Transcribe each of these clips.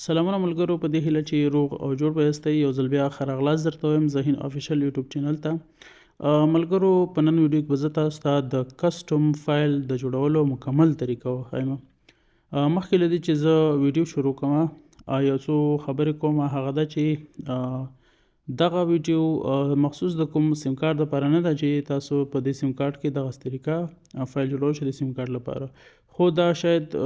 سلامونه ملګرو، په دې هیله چې روغ او جوړ به یاستئ. یو ځل بیا ښه راغلاست درته وایم ذهین افیشل یوټیوب چینل ته. ملګرو، په نن ویډیو کې به زه تاسو ته د کسټم فایل د جوړولو مکمل طریقه وښایم. مخکې له دې چې زه ویډیو شروع کوم، یو څو خبرې کوم. هغه دا چې دغه ویډیو مخصوص د کوم سیم کارت لپاره نه ده چې تاسو په دې سیم کارت کې دغه طریقه فایل جوړول شي د سیم کارت لپاره، خو دا شاید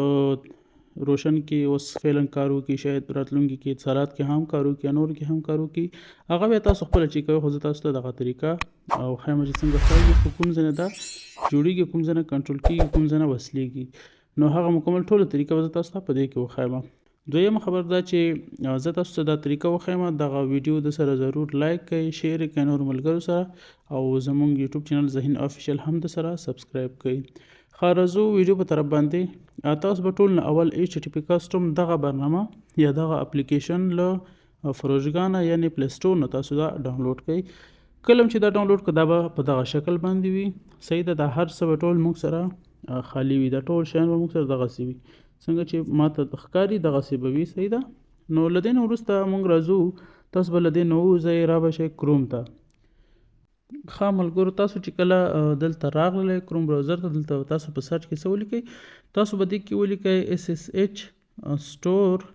روشن کې اوس فعلا کار وکړي، شاید راتلونکي کې اتصالات کې هم کار وکړي، نور کې هم کار وکړي. هغه بیا تاسو خپله چې کوئ، خو زه تاسو ته دغه طریقه او ښایم چې څنګه فایل په کوم ځای نه دا جوړیږي، کوم ځای نه کنټرول کیږي، کوم ځای نه وصلیږي. نو هغه مکمل ټوله طریقه به زه تاسو ته په دې کې وښایم. دویمه خبر دا چې زه تاسو ته دا طریقه وښایم، دغه ویډیو د سره ضرور لایک کړئ، شیر یې کړئ نور ملګرو سره، او زمونږ یوټیوب چینل ذهین افیشل هم د سره سبسکرایب کړئ. ښه، راځو ویډیو په طرف باندې. تاسو به ټول نه اول ایچ ټي پي کسټم دغه برنامه یا دغه اپلیکیشن له فروشګاه نه یعنی پلی سټور نه تاسو دا ډاونلوډ کړئ. کله چې دا ډاونلوډ کړئ، دا به په دغه شکل باندې وي. صحیح ده، دا هر څه به ټول موږ سره خالي وي، دا ټول شیان به موږ سره دغسې وي څنګه چې ماته ښکاري، دغسې به وي. صحیح ده. نو له دې نه وروسته موږ راځو، تاسو به له دې نه ووځئ، را به شئ کروم ته. ښه ملګرو، تاسو چې کله دلته راغللی کروم براوزر ته، دلته تاسو په سرچ کې څه ولیکئ؟ تاسو به دې کې ولیکئ اس اس ایچ سټور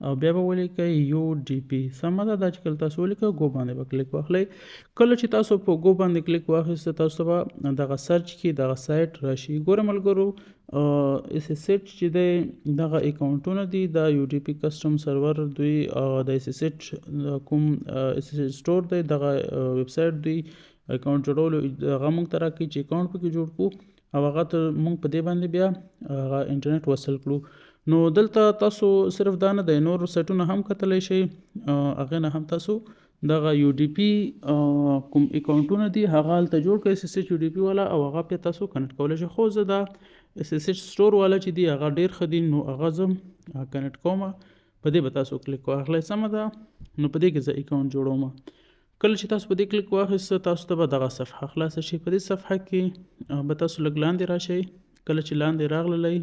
او بیا به ولیکئ یو ډي پي. سمه ده. دا چې کله تاسو ولیکئ، ګو باندې به کلیک واخلئ. کله چې تاسو په ګو باندې کلیک واخیسته، تاسو ته به دغه سرچ کې دغه سایټ راشي. ګوره ملګرو، اس اس ایچ چې دی دغه اکاونټونه دي، دا یو ډي پي کسټم سرور دوی د اس اس ایچ کوم اس اس ایچ سټور دی، دغه ویب سایټ دوی اکاونټ جوړولو هغه موږ ته راکوي چې اکاونټ پکې جوړ کړو او هغه ته موږ په دې باندې بیا هغه انټرنیټ وصل کړو. نو دلته تاسو صرف دا نه دی، نور سایټونه هم کتلی شئ، هغې نه هم تاسو دغه یو ډي پي کوم اکاونټونه دي هغه هلته جوړ کړئ، اس اس ایچ یو ډي پي والا، او هغه بیا تاسو کنیکټ کولی شئ. خو زه دا اس اس ایچ سټور والا چې دی هغه ډېر ښه دي، نو هغه زه کنیکټ کوم. په دې به تاسو کلیک واخلئ. سمه ده. نو په دې کې زه اکاونټ جوړوم. کله چې تاسو په دې کلیک واخیسته، تاسو ته به دغه صفحه خلاصه شي. په دې صفحه کې به تاسو لږ لاندې راشئ. کله چې لاندې راغللی،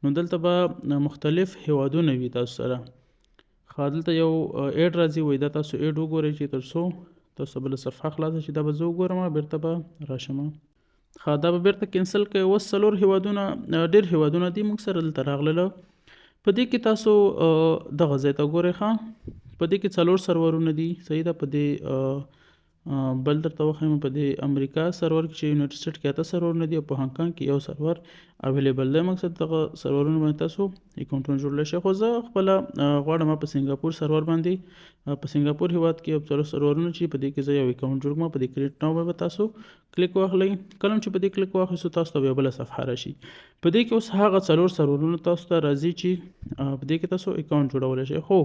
نو دلته به مختلف هیوادونه وي تاسو سره. ښه، دلته یو ایډ راځي، وایي دا تاسو ایډ وګورئ چې تر څو تاسو بله صفحه خلاصه شي. دا به زه وګورم، بیرته به راشم. ښه، دا به بیرته کینسل کړئ. اوس څلور هیوادونه، ډېر هیوادونه دي موږ سره دلته راغلل. په دې کې تاسو دغه ځای ته ګورئ. ښه، په دې کې څلور سرورونه دي. صحیح ده. په دې بل درته وښیم، په دې امریکا سرور کې چې یونایټډ سټیټ کې 8 سرورونه دي او په هانګ کانګ کې یو سرور اویلیبل دی. مقصد دغه سرورونه باندې تاسو اکاونټونه جوړولی شئ. خو زه خپله غواړم په سنګاپور سرور باندې، په سنګاپور هیواد کې یو څلور سرورونه چې په دې کې زه یو اکاونټ جوړ کړم. په دې کریټ ناو به تاسو کلیک واخلئ. کله چې په دې کلیک واخیستو، تاسو ته بیا بله صفحه راشي. په دې کې اوس هغه څلور سرورونه تاسو ته راځي چې په دې کې تاسو اکاونټ جوړولی شئ. خو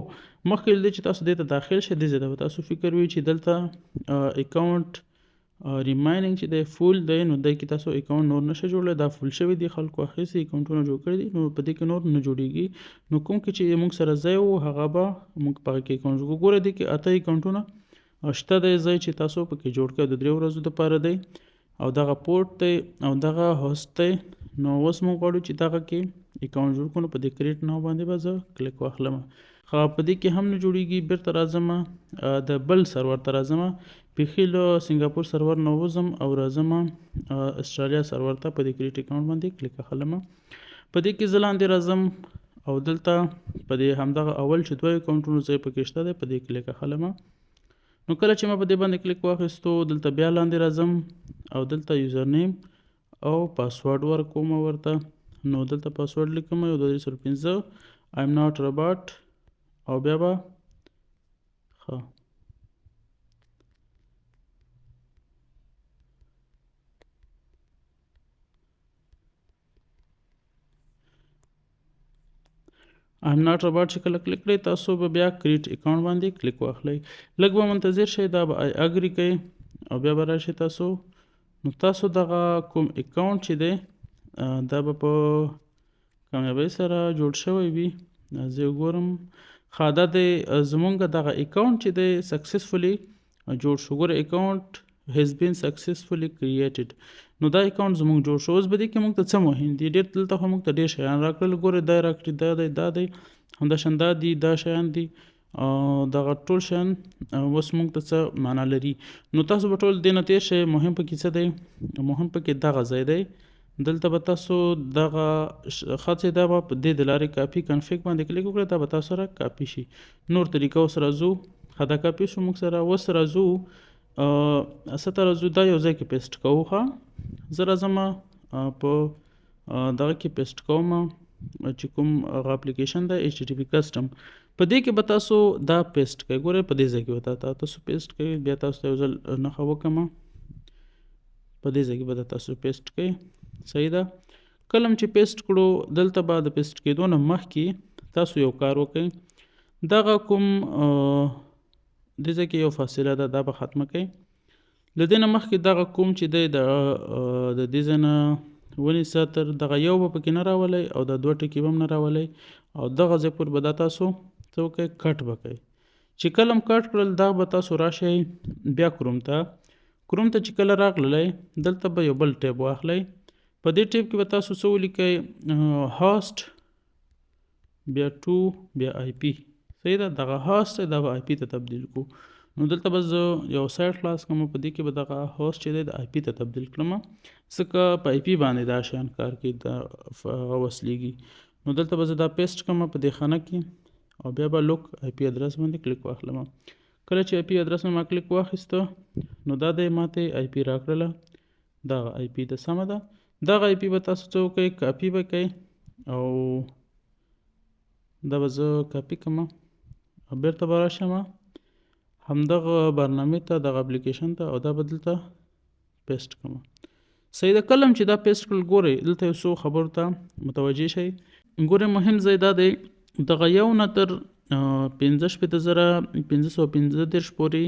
مخکې له دې چې تاسو دې ته داخل شئ، دې ځای ته به تاسو فکر وي چې دلته اکاونټ ریماینینګ چې دی فول دی، نو دی کې تاسو اکاونټ نور نشئ جوړولی. دا فول شوی دی، خلکو اخیستي اکاونټونه جوړ کړي دي، نو په دې کې نور نه جوړیږي. نو کوم کې چې موږ سره ځای و، هغه به موږ په هغه کې اکاونټ جوړ کړو. ګوره، دې کې 8 اکاونټونه شته دی ځای چې تاسو پکې جوړ کړئ، د 3 ورځو دپاره دی، او دغه پورټ دی او دغه هوست دی. نو اوس موږ غواړو چې دغه کې اکاونټ جوړ کړو، نو په دې کریټ ناو باندې به زه کلیک واخلم. ښه، په دې کې هم نه جوړیږي. بیرته راځم د بل سرور ته، راځم بیخي له سنګاپور سرور نه وځم او راځم استرالیا سرور ته. په دې کریټ اکاونټ باندې کلیک اخلم. په دې کې زه لاندې راځم او دلته په دې همدغه اول چې 2 اکاونټونو ځای پکې شته دی، په دې کلیک اخلم. نو کله چې ما په دې باندې کلیک واخیستو، دلته بیا لاندې راځم او دلته یوزر نیم او پاسورډ ورکوم ورته. نو دلته پاسورډ لیکم 1 2 3 4 5، آی ایم ناټ رباټ، او بیا به ښه ایم ناټ رباټ چې کله کلیک کړئ، تاسو به بیا کریټ اکاونټ باندې کلیک واخلئ. لږ به منتظر شئ، دا به آی اګری کوي او بیا به راشي تاسو. نو تاسو دغه کوم اکاونټ چې دی دا به په کامیابۍ سره جوړ شوی وي. زه یې وګورم. ښه، دا دی زمونږ دغه اکاونټ چې دی سکسسفولي جوړ شو. ګوره، اکاونټ has been successfully created. نو دا اکاونټ زموږ جوړ شو. اوس به دې کې موږ ته څه مهم دي؟ ډېر دلته خو موږ ته ډېر شیان راکړل. ګورئ دا یې راکړي، دا دی، دا دی، همداشان دا دي، دا شیان دي، دغه ټول شیان اوس موږ ته څه معنا لري؟ نو تاسو به ټول دې نه تېر شئ. مهم پکې څه دی؟ مهم پکې دغه ځای دی. دلته به تاسو دغه ښه دا به په دې د لارې copy config باندې کلیک وکړئ، دا به تاسو سره کاپي شي. نور طریقه اوس راځو. ښه دا کاپي شو موږ سره. اوس راځو څه ته راځو؟ دا یو ځای کې paste کوو. ښه زه راځم په دغه کې paste کوم چې کوم هغه اپلیکیشن دی HTTP custom، په دې کې به تاسو دا paste کړئ. ګورئ په دې ځای کې به تاسو paste کړئ. بیا تاسو ته یو ځل نښه وکړم، په دې ځای کې به دا تاسو paste کړئ. صحیح ده. کله چې paste کړو دلته به د paste کېدو نه مخکې تاسو یو کار وکړئ. دغه کوم دې ځای کې یو فاصله ده، دا به ختمه کړئ. له دې نه مخکې دغه کوم چې دی د دې ځای نه ونیسه تر دغه یو به پکې نه راولئ او دا دوه ټکي به هم نه راولئ او دغه ځای پورې به دا تاسو څه وکړئ؟ cut به کړئ. چې کله هم cut کړل دا به تاسو راشئ بیا کروم ته. کروم ته چې کله راغللی دلته به یو بل tab واخلئ. په دې tab کې به تاسو څه ولیکئ؟ host بیا to بیا IP. صحیح ده. دغه host دی دا به IP ته تبدیل کړو. نو دلته به زه یو سایټ خلاص کړم، په دې کې به دغه host چې دی د IP ته تبدیل کړم، ځکه په IP باندې دا شیان کار کوي، دا هغه وصلیږي. نو دلته به زه دا paste کړم په دې خانه کې او بیا به look IP address باندې کلیک واخلم. کله چې IP address ما کلیک واخیسته نو دا دی ماته IP راکړله. دغه IP ده، سمه ده. دغه IP به تاسو څه وکړئ؟ کاپي به کړئ او دا به زه کاپي کړم او بیرته به راشم همدغه برنامې ته، دغه اپلیکیشن ته، او دا به دلته paste کړم. صحیح ده. کله چې دا paste کړل ګورئ دلته یو څو خبرو ته متوجه شئ. ګورئ مهم ځای دا دی، دغه یو نه تر 65535 پورې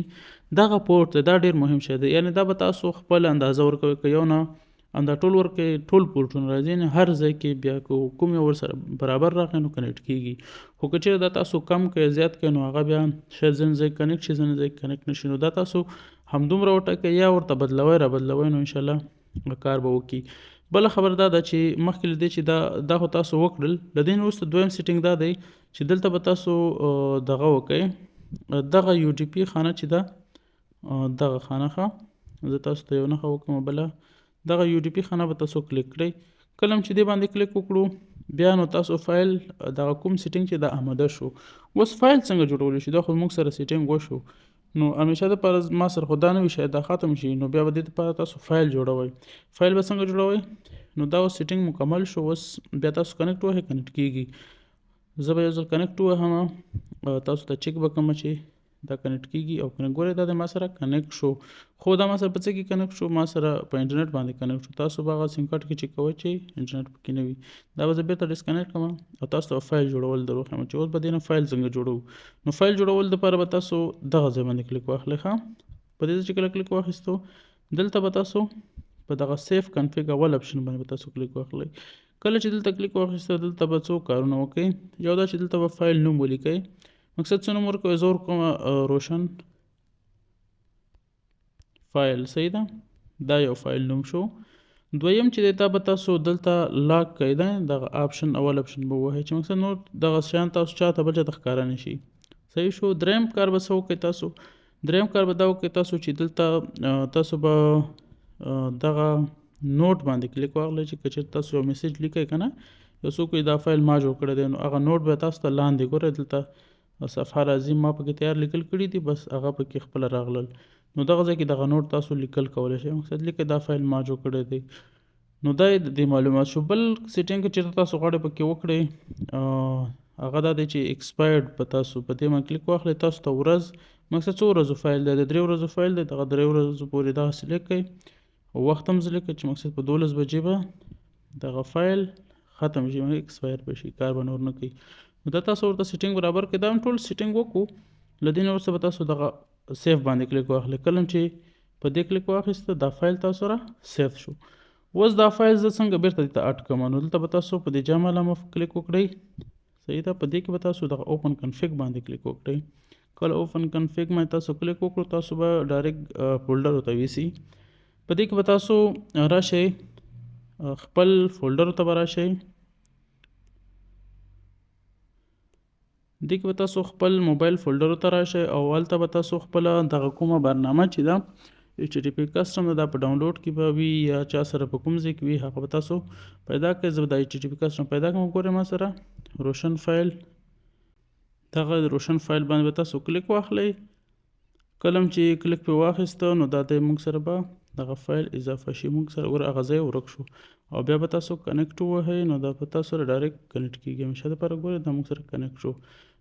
دغه پورت دی، دا ډېر مهم شی دی. یعنې دا به تاسو خپل اندازه ورکوئ، که یو نه همدا ټول ورکوئ ټول پورټونه راځي، یعنې هر ځای کې بیا که کوم یو ورسره برابر راغی نو connect کېږي. خو که چېرې دا تاسو کم کړئ زیات کړئ نو هغه بیا شاید ځینې ځای connect شي ځینې ځای connect نه شي. نو دا تاسو همدومره وټاکئ یا ورته بدلوئ را بدلوئ، نو انشاءالله کار به وکړي. بله خبره دا ده چې مخکې له دې چې دا خو تاسو وکړل، له دې نه وروسته دویم setting دا دی چې دلته به تاسو دغه وکړئ، دغه UDP خانه چې ده دغه خانه، ښه زه تاسو ته یو نښه وکړم، بله دغه UDP خانه به تاسو کلیک کړئ. کله چې دې باندې کلیک وکړو بیا نو تاسو فایل دغه کوم setting چې دا آماده شو. اوس فایل څنګه جوړولی شو؟ دا خو موږ سره setting وشو، نو همیشه دپاره ما سره خو دا نه وي شاید دا ختم شي، نو بیا به دې دپاره تاسو فایل جوړوئ. فایل به څنګه جوړوئ؟ نو دا اوس setting مکمل شو. اوس بیا تاسو connect ووهئ، connect کیږي. زه به یو ځل connect ووهم، تاسو ته چک به کړم چې دا connect کیږي او کنه. ګورئ دا د ما سره connect شو، خو دا ما سره په څه کې connect شو؟ ما سره په انټرنیټ باندې connect شو. تاسو به هغه سیم کارت کې چک کوئ چې انټرنیټ پکې نه وي. دا به زه بیرته disconnect کړم او تاسو ته فایل جوړول در وښیم چې اوس به دې نه فایل څنګه جوړوو. نو فایل جوړول دپاره به تاسو دغه ځای باندې کلیک واخلئ. ښه په دې ځای چې کله کلیک واخیستو دلته به تاسو په دغه save config اول option باندې به تاسو کلیک واخلئ. کله چې دلته کلیک واخیسته دلته به څو کارونه وکړئ. یو دا چې دلته به فایل نوم ولیکئ، مقصد څه نوم ورکوئ؟ زه ورکوم روشن فایل. صحیح ده، دا یو فایل نوم شو. دویم چې دی دا به تاسو دلته lock کړئ، دا دغه option اول option به ووهئ چې مقصد نور دغه شیان تاسو چاته بل چاته ښکاره نه شي. صحیح شو. دریم کار به څه وکړئ تاسو؟ دریم کار به دا وکړئ تاسو چې دلته تاسو به دغه note باندې کلیک واخلئ چې که چېرته تاسو یو message لیکئ که نه، یو څوک دا فایل ما جوړ کړی دی، نو هغه note به تاسو ته لاندې ګورئ دلته صفحه راځي، ما پکې تیار لیکل کړي دي، بس هغه پکې خپله راغلل. نو دغه ځای کې دغه note تاسو لیکل کولی شئ، مقصد لیکئ دا فایل ما جوړ کړی دی. نو دا یې د دې معلومات شو. بل setting که چېرته تاسو غواړئ پکې وکړئ هغه دا دی چې expired به تاسو په دې باندې کلیک واخلئ. تاسو ته ورځ مقصد څو ورځو فایل دی، د درې ورځو فایل دی، دغه درې ورځو پورې دغه select کړئ او وخت هم select کړئ چې مقصد په 12 بجې به دغه فایل ختم شي، expire به شي، کار به نور نه کوي. نو دا تاسو ورته setting برابر کړئ. دا هم ټول setting وکړو. له دې نه وروسته به تاسو دغه save باندې کلیک واخلئ. کله چې په دې کلیک واخیسته دا فایل تاسو سره save شو. اوس دا فایل زه څنګه بیرته دې ته add کړم؟ نو دلته به تاسو په دې جمع علامه کلیک وکړئ. صحیح ده، په دې کې به تاسو دغه open config باندې کلیک وکړئ. کله اوپن کنفیګ باندې تاسو کلیک وکړو، تاسو به ډایرکټ فولډر ته ویسي. په دې کې به تاسو راشئ، خپل فولډر ته به راشئ. دې کې به تاسو خپل موبایل فولډر ته راشئ او هلته به تاسو خپله دغه کومه برنامه چې ده ایچ ټي پي کسټم ده، دا په ډاونلوډ کې به وي یا چا سره په کوم ځای کې وي، هغه به تاسو پیدا کړئ. زه به دا ایچ ټي پي کسټم پیدا کړم. ګورئ ما سره روشن فایل، دغه روشن فایل باندې به تاسو کلیک واخلئ. کله چې کلیک پرې واخیسته نو دا دی موږ سره به دغه فایل اضافه شي. موږ سره ګوره هغه ځای ورک شو او بیا به تاسو کنیکټ ووهئ، نو دا به تاسو سره ډایرکټ کنیکټ کیږي. همیشه دپاره ګورئ دا موږ سره کنیکټ شو.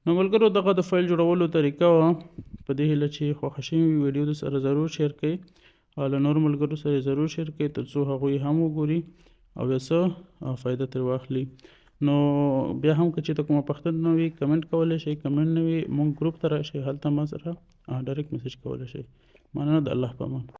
نو ملګرو دغه د فایل جوړولو طریقه وه. په دې هیله چې خوښه شوې وي ویډیو در سره ضرور شیر کړئ او له نورو ملګرو سره ضرور شیر کړئ، تر څو هغوی هم وګوري او یو څه فایده ترې واخلي. نو بیا هم که چېرته کومه پوښتنه نه وي کمنټ کولی شئ، کمنټ نه وي موږ ګروپ ته راشئ، هلته ما سره ډایرکټ میسج کولی شئ. مننه، د الله په امان.